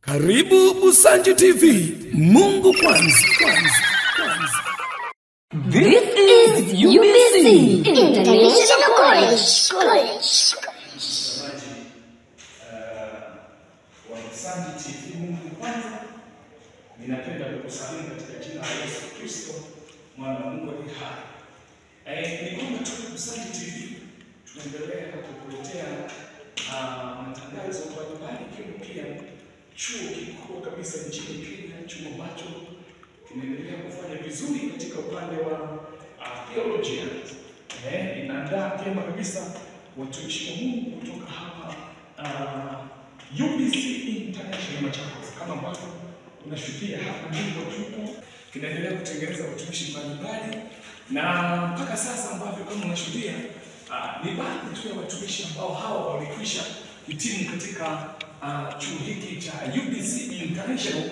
Karibu Busanji TV. Mungu kwanza, kwanza, kwanza. This is UBC International College. College. Wa Busanji TV, Mungu kwanza. Ninapenda kukusalimu katika jina la Yesu Kristo, mwana wa Mungu aliye hai. Ni kwamba tu Busanji TV tunaendelea kukuletea matangazo mbalimbali, ikiwemo pia chuo kikuu kabisa nchini Kenya, chuo ambacho kinaendelea kufanya vizuri katika upande wa theolojia. Inaandaa vyema kabisa watumishi wa Mungu kutoka hapa UBC International Machakos. Kama ambavyo unashuhudia hapa ndipo tupo, kinaendelea kutengeneza watumishi mbalimbali, na mpaka sasa ambavyo kama unashuhudia ni baadhi tu ya watumishi ambao hawa walikwisha hitimu katika chuo hiki cha UBC International.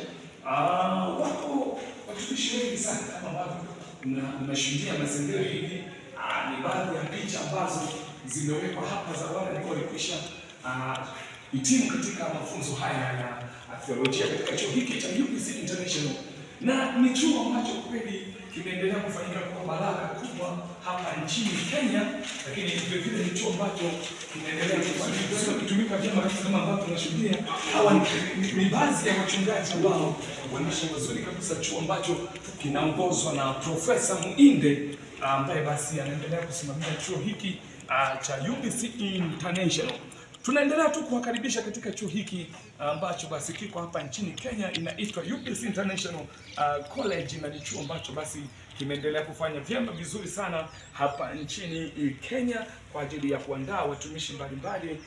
Wako watumishi wengi sana kama ambavyo unashuhudia mazingira hivi. Ni baadhi ya picha ambazo zimewekwa hapa za wale ambao walikwisha hitimu katika mafunzo haya ya theolojia katika chuo hiki cha UBC International. Na ni chuo ambacho kweli kimeendelea kufanyika kwa baraka kubwa hapa nchini Kenya, lakini vile vile ni chuo ambacho kinaendelea kufanya kutumika vyema kama ambavyo tunashuhudia. Hawa ni baadhi ya wachungaji ambao wanaisha vizuri kabisa, chuo ambacho kinaongozwa na Profesa Muinde ambaye basi anaendelea kusimamia chuo hiki cha UBC International. Tunaendelea tu kuwakaribisha katika chuo hiki ambacho basi kiko hapa nchini Kenya, inaitwa UBC International College, na ni chuo ambacho basi kimeendelea kufanya vyema vizuri sana hapa nchini Kenya kwa ajili ya kuandaa watumishi mbalimbali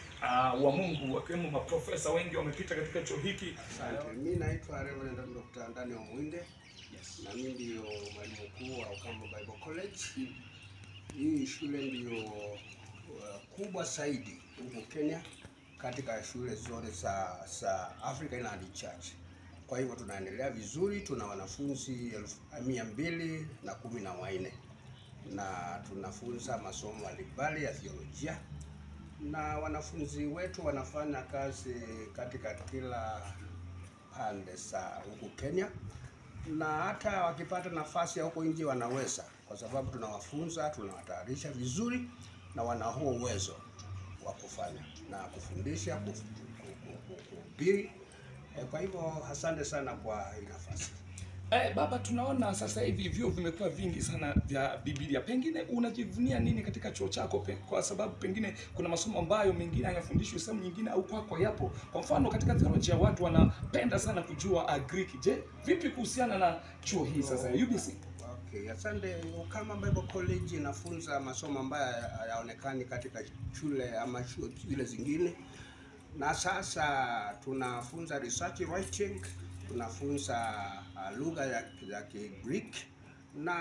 wa Mungu, wakiwemo maprofesa wengi wamepita katika chuo hiki. Asante. Mimi naitwa Reverend Dr. Daniel Muinde. Yes. Na mimi ndio mwalimu mkuu wa Ukamba Bible College. Hii shule ndio kubwa zaidi huko Kenya katika shule zote za Africa Inland Church. Kwa hivyo tunaendelea vizuri, tuna wanafunzi 214 na tunafunza masomo mbalimbali ya theolojia, na wanafunzi wetu wanafanya kazi katika kila pande za huko Kenya, na hata wakipata nafasi ya huko nje wanaweza, kwa sababu tunawafunza, tunawatayarisha vizuri na wana huo uwezo wa kufanya na kufundisha, kuhubiri. Kwa hivyo asante sana kwa hii nafasi. Baba, tunaona sasa hivi vyuo vimekuwa vingi sana vya Biblia. Pengine unajivunia nini katika chuo chako kwa sababu pengine kuna masomo ambayo mengine hayafundishwi sehemu nyingine au kwako yapo. Kwa mfano katika theolojia watu wanapenda sana kujua Greek. Je, vipi kuhusiana na chuo hii sasa UBC? Okay, asante. Ukamba Bible College inafunza masomo ambayo hayaonekani katika shule ama shule zingine. Na sasa tunafunza research writing, tunafunza lugha ya Greek na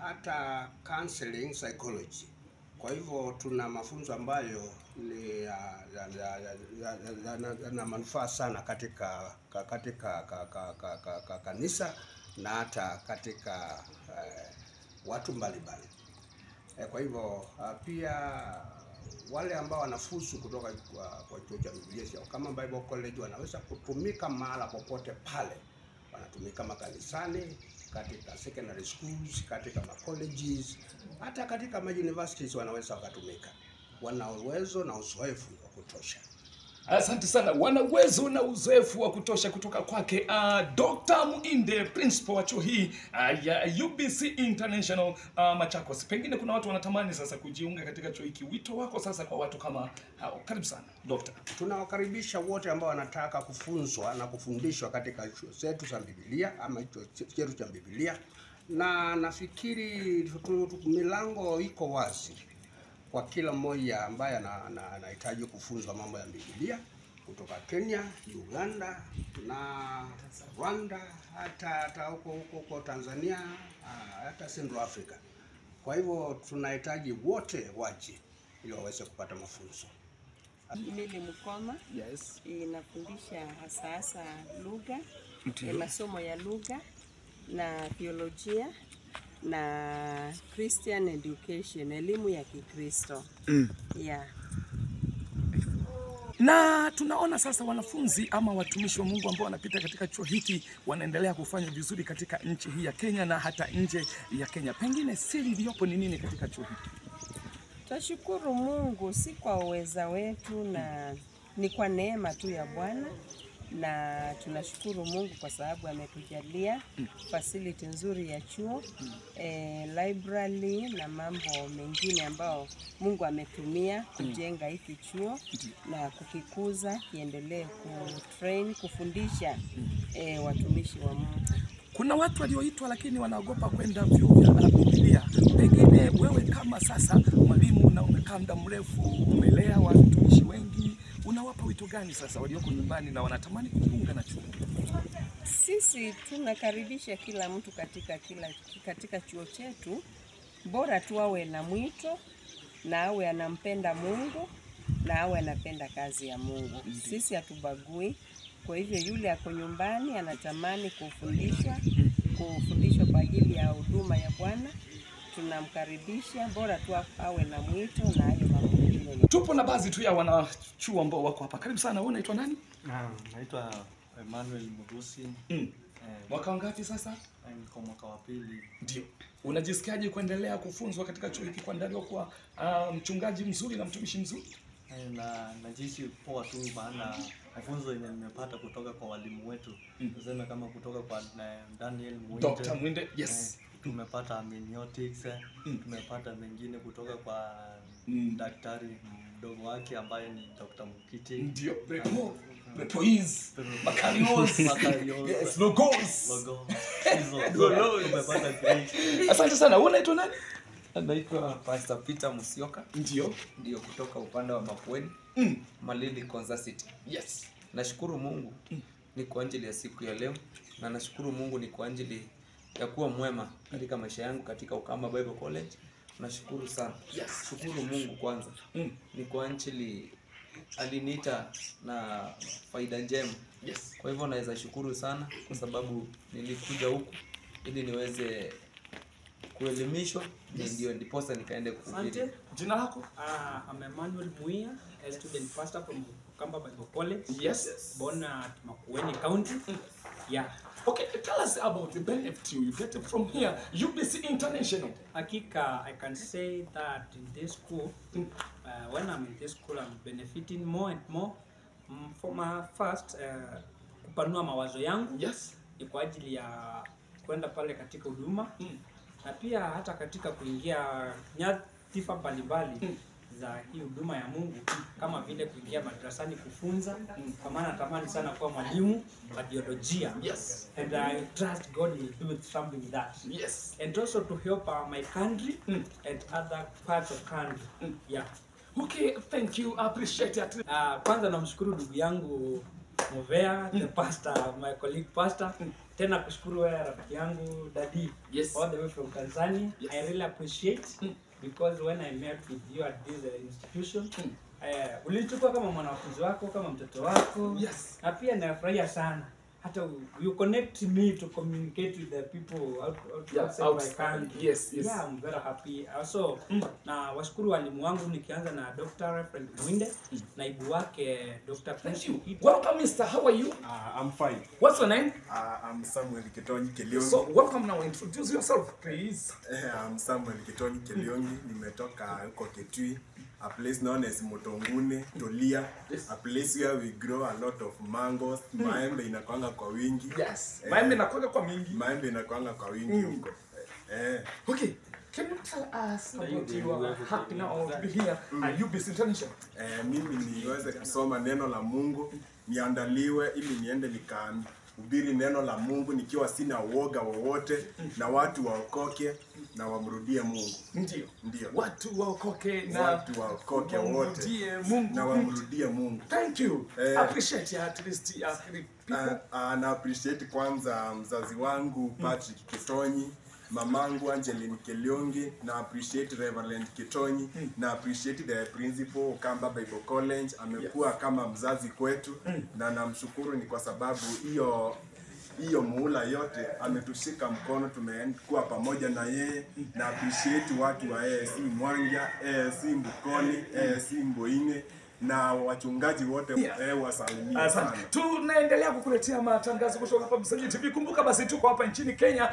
hata counseling psychology. Kwa hivyo tuna mafunzo ambayo ni yana manufaa sana katika kanisa na hata katika watu mbalimbali. Kwa hivyo pia wale ambao wanafuzu kutoka kwa chuo cha Biblia cha Ukamba Bible College wanaweza kutumika mahala popote pale. Wanatumika makanisani, katika secondary schools, katika colleges, hata katika universities wanaweza wakatumika. Wana uwezo na uzoefu wa kutosha. Asante sana. Wana uwezo na uzoefu wa kutosha kutoka kwake Dr. Muinde, principal wa chuo hii ya UBC International Machakos. Pengine kuna watu wanatamani sasa kujiunga katika chuo hiki. Wito wako sasa kwa watu kama hao? Karibu sana Dr. Tunawakaribisha wote ambao wanataka kufunzwa na kufundishwa katika chuo zetu za Biblia ama chuo chetu cha Biblia, na nafikiri milango iko wazi kwa kila mmoja ambaye anahitaji kufunzwa mambo ya Biblia kutoka Kenya, Uganda na Rwanda, hata huko Tanzania, hata Central Africa. Kwa hivyo tunahitaji wote waje ili waweze kupata mafunzo. Mimi Mkoma. Yes. Inafundisha hasa lugha, masomo ya lugha na theolojia na Christian education, elimu ya Kikristo. Yeah. Na tunaona sasa wanafunzi ama watumishi wa Mungu ambao wanapita katika chuo hiki wanaendelea kufanya vizuri katika nchi hii ya Kenya na hata nje ya Kenya. Pengine siri iliyopo ni nini katika chuo hiki? Twashukuru Mungu, si kwa uweza wetu na ni kwa neema tu ya Bwana, na tunashukuru Mungu kwa sababu ametujalia facility nzuri ya chuo, library na mambo mengine ambao Mungu ametumia kujenga hiki chuo na kukikuza kiendelee kutrain, kufundisha watumishi wa Mungu. Kuna watu walioitwa lakini wanaogopa kwenda vyuo vya Biblia. Pengine wewe kama sasa mwalimu na umekaa muda mrefu, umelea watumishi wengi, unawapa wito gani sasa walioko nyumbani na wanatamani kujiunga na chuo? Sisi tunakaribisha kila mtu katika chuo chetu, bora tu awe na mwito na awe anampenda Mungu na awe anapenda kazi ya Mungu. Sisi hatubagui. Kwa hivyo yule ako nyumbani anatamani kufundishwa kwa ajili ya huduma ya Bwana, tunamkaribisha, bora tu awe na mwito na hayo mambo mengine. Tupo na baadhi tu ya wanachuo ambao wako hapa. Karibu sana. Wewe unaitwa nani? Naitwa Emmanuel Murusi. Mwaka wangapi sasa? Niko mwaka wa pili. Ndio. Unajisikiaje kuendelea kufunzwa katika chuo hiki, kuandaliwa kuwa mchungaji mzuri na mtumishi mzuri? Na najihisi poa tu, maana mafunzo yenye nimepata kutoka kwa walimu wetu, tuseme kama kutoka kwa Daniel Mwinde, Dr. Mwinde, yes. Tumepata amniotics, tumepata mengine kutoka kwa daktari mdogo wake ambaye ni Dr. Mukiti. Ndio, Prepois, Makarios, yes, Logos. Tumepata great. Asante sana. Wewe unaitwa nani? Naitwa Pastor Peter Musyoka. Ndio. Ndio, kutoka upande wa Makueni, Malindi, Konza City. Yes. Nashukuru Mungu ni kwa ajili ya siku ya leo, na nashukuru Mungu ni kwa ajili ya kuwa mwema katika maisha yangu katika Ukamba Bible College. Nashukuru sana. Yes. Shukuru Mungu kwanza. Ni kwa ajili aliniita na faida njema. Yes. Kwa hivyo naweza shukuru sana kwa sababu nilikuja huku ili niweze kuelimishwa. Yes. Ndio ndiposa nikaende kuhubiri. Jina lako? I'm Emmanuel Muia, a student pastor from Ukamba Bible College. Yes. Born at Makueni County. Yeah. Okay, tell us about the benefit you get from here, UBC International. Hakika, I can say that in this school, when I'm in this school, I'm benefiting more and more. For my first, kupanua mawazo yangu. Yes. Ni kwa ajili ya kwenda pale katika huduma. Na pia hata katika kuingia nyadhifa mbalimbali za hii huduma ya Mungu, kama vile kuingia madrasani kufunza, kwa maana natamani sana kuwa mwalimu wa biolojia. Yes. And I trust God will do something with that. Yes. And also to help my country and other parts of country. Yeah. Okay, thank you. I appreciate it. Kwanza namshukuru ndugu yangu Movea, the pastor, my colleague pastor. Tena kushukuru wewe rafiki yangu Daddy. Yes. All the way from Tanzania. Yes. I really appreciate because when I met with you at this institution, ulinichukua kama mwanafunzi wako, kama mtoto wako. Yes. Na pia nafurahia sana. Hata you connect me to communicate with the people outside my country. Yes, yes. Yeah, I'm very happy. Also, na washukuru walimu wangu nikianza na Dr. Reverend Mwinde, naibu wake Dr. Thank you. Welcome, Mr. How are you? I'm fine. What's your name? I'm Samuel Kitonyi Keliongi. So, welcome now. Introduce yourself, please. I'm Samuel Kitonyi Keliongi. Nimetoka huko Kitui, a place known as Motongune, Tolia. Yes. A place where we grow a lot of mangoes. Maembe inakuanga kwa wingi. Yes. Maembe inakuanga kwa mingi. Maembe inakuanga kwa wingi huko. Okay. Can you tell us about your happy now to be here at UBC International? Mimi niweze kusoma neno la Mungu, niandaliwe ili niende nikahubiri neno la Mungu nikiwa sina uoga wowote, na watu waokoke na wamrudie Mungu. Ndio. Ndio. Watu waokoke na watu waokoke wote Mungu. Na wamrudie Mungu. Thank you. Appreciate at least three people. Na appreciate kwanza mzazi wangu Patrick Kitonyi, mamangu Angeline Keliongi, na appreciate Reverend Kitonyi, na appreciate the principal Ukamba Bible College, amekuwa kama mzazi kwetu, na namshukuru ni kwa sababu hiyo muhula yote ametushika mkono, tumekuwa pamoja na yeye. Na appreciate watu wa AIC Mwanja, AIC Mbukoni, AIC Mboine, na wachungaji wote wasalimie Asante. sana. Tunaendelea kukuletea matangazo kutoka hapa Msanji TV. Kumbuka basi tuko hapa nchini Kenya.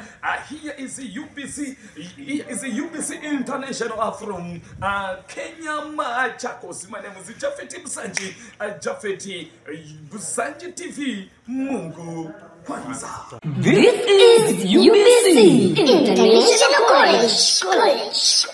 Here is UBC, here is UBC International from Kenya, Machakos. My name is Jafeti Msanji, Jafeti Msanji TV. Mungu kwanza. This is UBC International College. College.